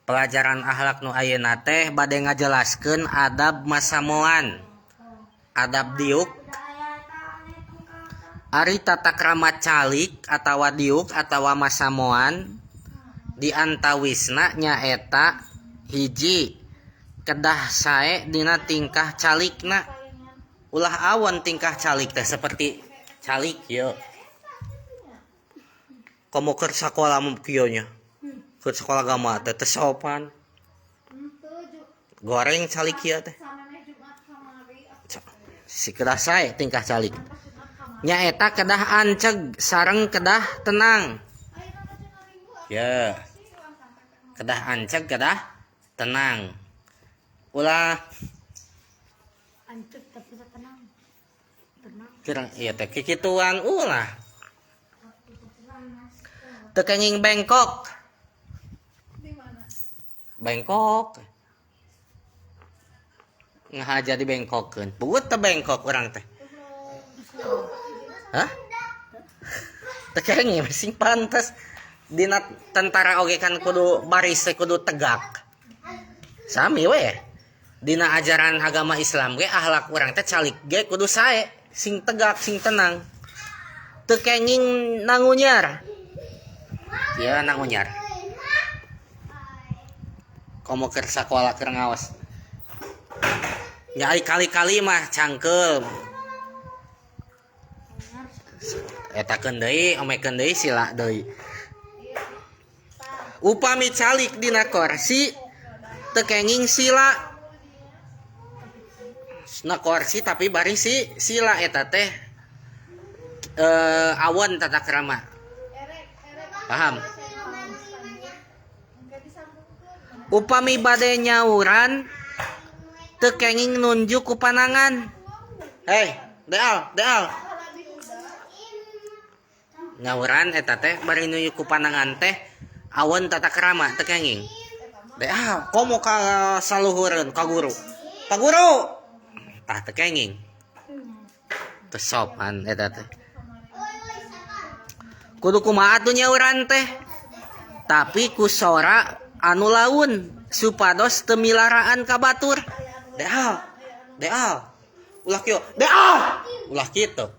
Pelajaran akhlak nu ayeuna teh bade ngajelaskeun adab masamoan. Adab diuk. Ari tata krama calik atawa diuk atawa masamoan di antawisna nyaeta hiji kedah sae dina tingkah calikna. Ulah awon tingkah calik teh seperti calik ieu. Komo keur sakola mah kieu nya. Keur sakola agama teh teu sopan. Goreng calik ieu teh. Si kedah sae tingkah calik. Nyaeta kedah anceg sareng kedah tenang. Ya. Kedah anceg kedah tenang. Ulah Anceg tapi tenang. Tenang. Kurang ieu teh kikituan ulah. Teu kenging bengkok. Bengkok. Ngahaja dibengkokkeun. Puguh teu bengkok urang teh. Hah? Teu kenging sing pantes. Dina tentara oge kan kudu baris teh kudu tegak. Sami we. Dina ajaran agama Islam ge akhlak urang teh calik ge kudu sae, sing tegak, sing tenang. Teu kenging nangunyar. Ya nangunyar. Komo keur sakola keur ngaos. Nya ari kali-kali mah cangkeul. Etakeun deui, omekeun deui sila deui. Upami calik dina korsi teu kenging sila. Na korsi tapi bari si sila eta teh awon tata krama. Paham? Upami bade nyauran teu kenging nunjuk ku panangan. Hei, deal, deal. Nyauran eta teh bari nunjuk ku panangan teh awon tata krama teu kenging. Deal, komo ka saluhureun ka guru. Ka guru. Tah teu kenging. Teu sopan eta teh. Kudu kumaha atuh nyauran teh? Tapi ku sora anu laun supados teu milaraan ka batur. Deal, deal. Ulah kieu, deal. Ulah kitu.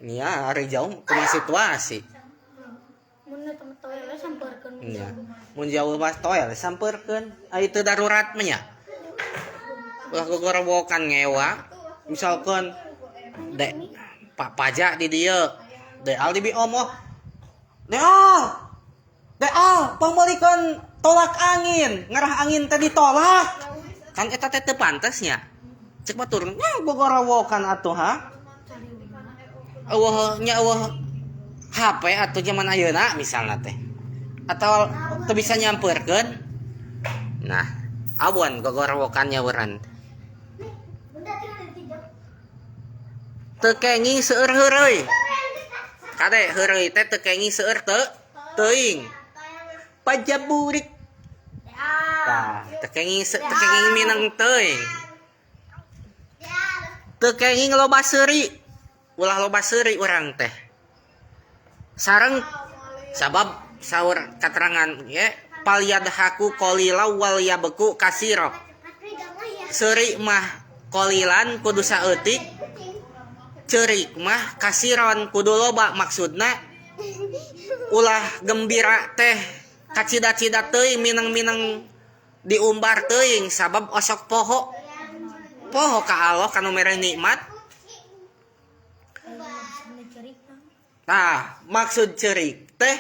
Nya ari jauh kumaha situasi. Mun eta mah toel sampeurkeun. Nya. Mun jauh mah toel sampeurkeun. Ari teu darurat mah nya. Ulah gogorowokan ngewa. Misalkan dek Pak Pajak di dieu, deal di biomoh. Deal. Deal, pangmeulikeun tolak angin, ngarah angin teh ditolak. Kan eta teh teu pantes nya. Cek batur, nya gogorowokan atuh ha. Eueuh nya eueuh HP atuh zaman ayeuna misalna teh. Atau teu bisa nyampeurkeun. Nah, awon gogorowokan nyauran. Teu kenging seueur heureuy. Kade heureuy teh teu kenging seueur teu teuing. Pajaburik. Tah, teu kenging teu kenging mineng teuing. Teu kenging loba seuri. Ulah loba seuri urang teh. Sareng sabab saur katerangan ge palyadhaku qalila wal yabku kasira. Seuri mah qalilan kudu saeutik. Ceurik mah kasiron kudu loba, maksudna ulah gembira teh kacida-cida teuing mineng-mineng diumbar teuing sabab osok poho. Poho ka Allah kanu mere nikmat. Tah, maksud ceurik teh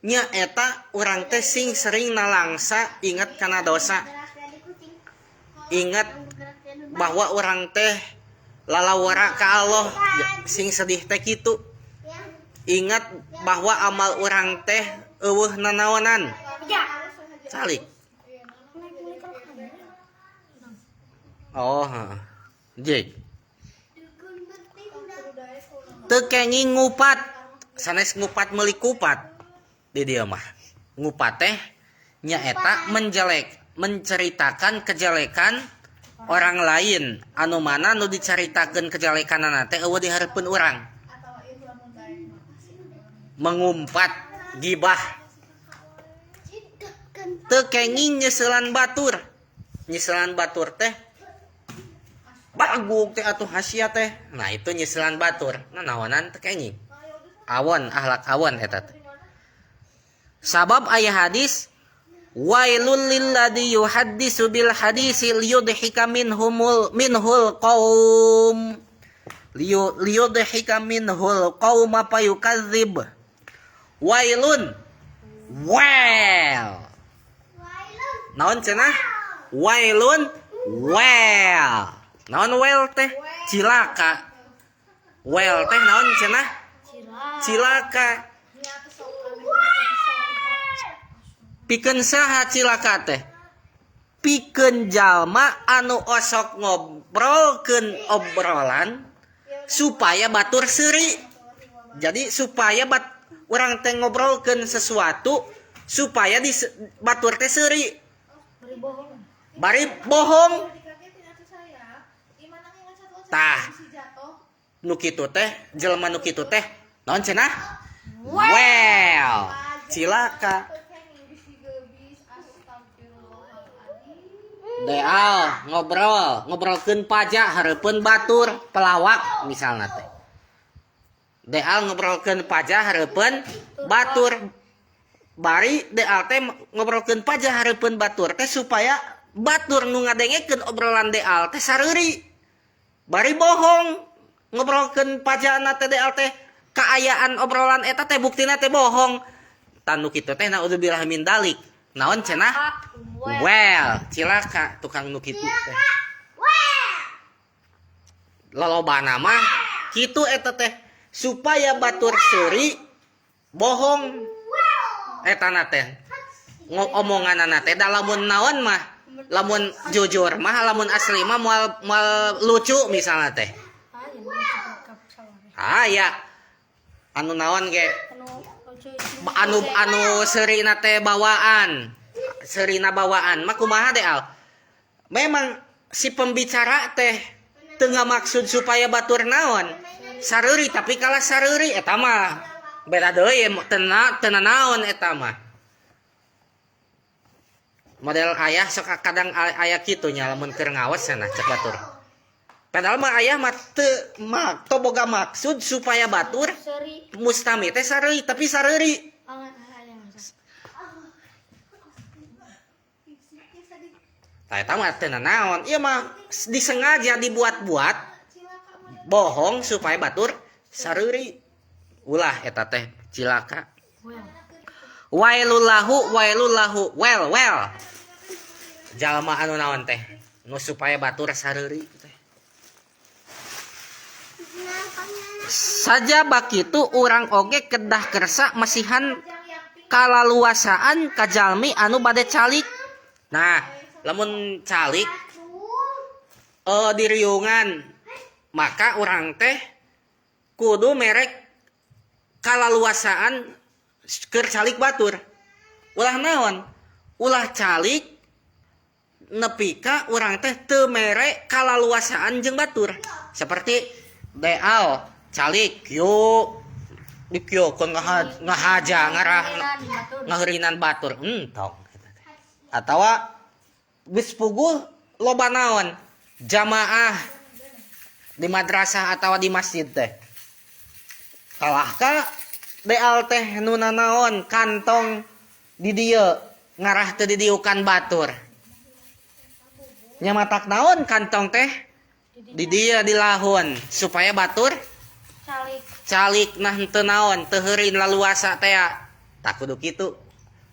nyaeta urang teh sing sering nalangsa inget kana dosa. Inget bahwa urang teh lalawara ka Allah, sing sedih teh kitu. Ingat bahwa amal urang teh eueuh nanaonan. Calik. Oh, heeh. Jek. Teu kenging ngupat. Sanes ngupat meuli kupat. Di dieu mah. Ngupat teh nyaeta menjelek, menceritakan kejelekan orang lain anu mana nu dicaritakeun kejelekanana teh eueuh dihareupeun urang. Mengumpat. Gibah. Teu kenging nyeuselan batur. Nyeuselan batur teh bagug teh atuh hasia teh. Nah, itu nyeuselan batur. Nah, naonan teu kenging. Awon akhlak awon eta teh. Sabab aya hadis wailul lilladzi yuhaddisu bil hadisi liyudhika minhumul minhul qaum liyudhika minhul qauma fayukadzib. Wailun, well, naon cenah? Wailun, well, naon well teh? Cilaka. Well teh naon cenah? Cilaka. Pikeun saha cilaka teh? Pikeun jalma anu osok ngobrolkeun obrolan supaya batur seuri. Jadi supaya urang teh ngobrolkeun sesuatu supaya di batur teh seuri. Bari bohong. Tah, nu kitu teh, jelema nu kitu teh naon cenah? Well, cilaka. Deal ngobrol, ngobrolkeun pajak hareupeun batur, pelawak misalna teh. Deal ngobrolkeun pajak hareupeun batur. Bari deal teh ngobrolkeun pajak hareupeun batur teh supaya batur nu ngadengekeun obrolan deal teh sareuri. Bari bohong ngobrolkeun pajakna teh deal teh kaayaan obrolan eta teh buktina teh bohong. Tah nu kitu teh naudzubillah min dalik. Naon cenah? Well, cilaka tukang nu kitu teh. Lolobana mah kitu eta teh supaya batur seuri bohong etana teh. Omonganana teh da lamun naon mah, lamun jujur mah, lamun asli mah moal lucu misalna teh. Aya anu naon ge anu seurina teh bawaan. Seurina bawaan mah kumaha deal? Memang si pembicara teh teu ngamaksud supaya batur naon sareuri, tapi kalah sareuri eta mah beda deui, teu naon eta mah. Model ayah sok kadang aya kitu nya lamun keur ngawas cenah cek batur. Padahal mah ayah mah teu boga maksud supaya batur mustami teh sareuri, tapi sareuri. Tah eta mah teu naon, ieu mah disengaja dibuat-buat bohong supaya batur sareuri. Ulah eta teh cilaka. Wailullahu wailullahu well well. Jalma anu naon teh nu supaya batur sareuri teh. Saja bakitu urang oge kedah kersa masihan kalaluasaan ka jalmi anu bade calik. Nah, lamun calik diriungan maka urang teh kudu merek kalaluasaan keur calik batur. Ulah naon? Ulah calik nepi ka urang teh teu mere kalaluasaan jeung batur. Seperti deal calik yo dikiokeun ngahaja ngarah ngaheurinan batur entong. Atawa geus puguh loba naon jamaah di madrasah atawa di masjid teh. Kalahka deal teh nu nanaon kantong di dieu ngarah teu didiukan batur. Nya matak naon kantong teh di dieu dilahun supaya batur calik. Calik nah teu naon teu heurin laluasa teh tak kudu kitu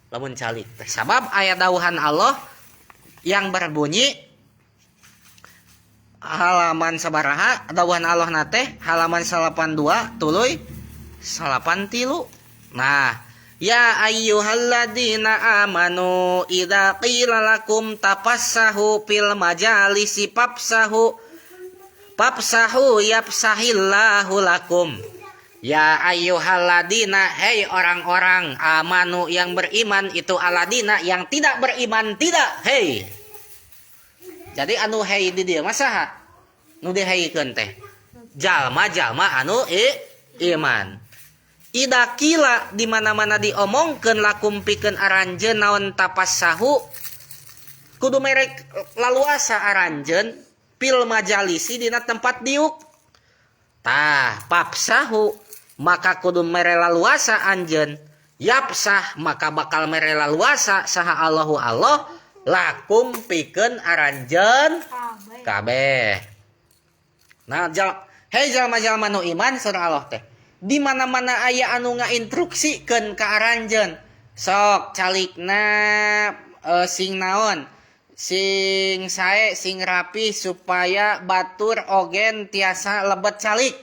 lamun calik teh. Sabab aya dawuhan Allah yang berbunyi halaman sabaraha dawuhan Allah na teh halaman 82 tuluy 83. Nah, ya ayyuhalladzina amanu idza qila lakum tafassahu fil majalisi fafsahu fafsahu yafsahillahu lakum. Ya ayyuhalladzina, hei orang-orang amanu yang beriman, itu aladina yang tidak beriman tidak, hei. Jadi anu hei di dieu mah saha? Nu diheikeun teh jalma-jalma anu iman. Ida kila di mana-mana diomongkeun lakum pikeun aranjeun naon tafassahu, kudu merek laluasa aranjeun fil majalisi dina tempat diuk. Tah, fafsahu maka kudu mere laluasa anjeun, yafsah maka bakal mere laluasa saha Allahu Allah lakum pikeun aranjeun Kabeh. Kabeh. Nah, hei jalma-jalma nu iman, surah Allah teh. Di mana-mana aya anu ngainstruksikeun ka aranjeun. Sok calikna sing naon? Sing sae, sing rapi supaya batur ogen tiasa lebet calik.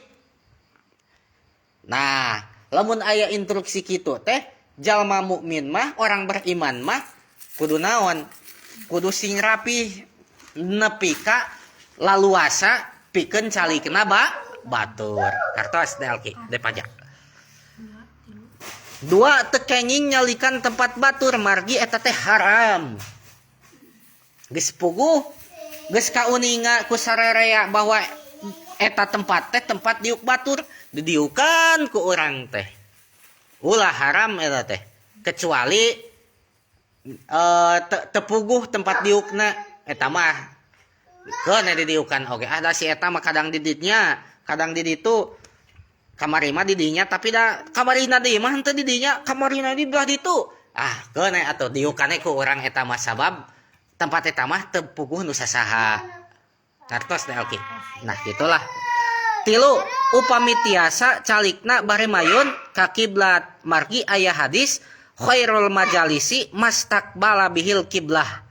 Nah, lamun aya instruksi kitu teh, jalma mukmin mah, orang beriman mah kudu naon? Kudu sing rapi nepi ka laluasa pikeun calikna batur. Kartos delki de pajak. Dua, teu kenging nyalikan tempat batur margi eta teh haram. Geus puguh, geus kauninga ku sarerea bahwa eta tempat teh tempat diuk batur, didiukan ku urang teh. Ulah, haram eta teh. Kecuali teu puguh tempat diukna, eta mah keun didiukan oge. Ah, da si eta mah kadang di dinya, kadang di ditu, kamari mah di dinya, tapi da kamarina deui mah henteu di dinya, kamarina di belah ditu. Ah, keun atuh diukane ku urang eta mah, sabab tempat eta mah teu puguh nu sasaha. Ngartos teh, oke. Nah, gitulah. Tilu, upami tiasa calikna bari mayun ka kiblat margi aya hadis khairul majalisi mastaqbala bihil kiblah.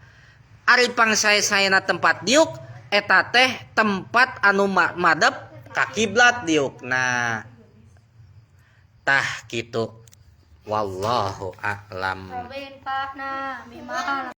Ari pangsae-saena tempat diuk eta teh tempat anu madep ka kiblat diukna. Tah, kitu. Wallahu a'lam. Robin Pak, nah, mimah.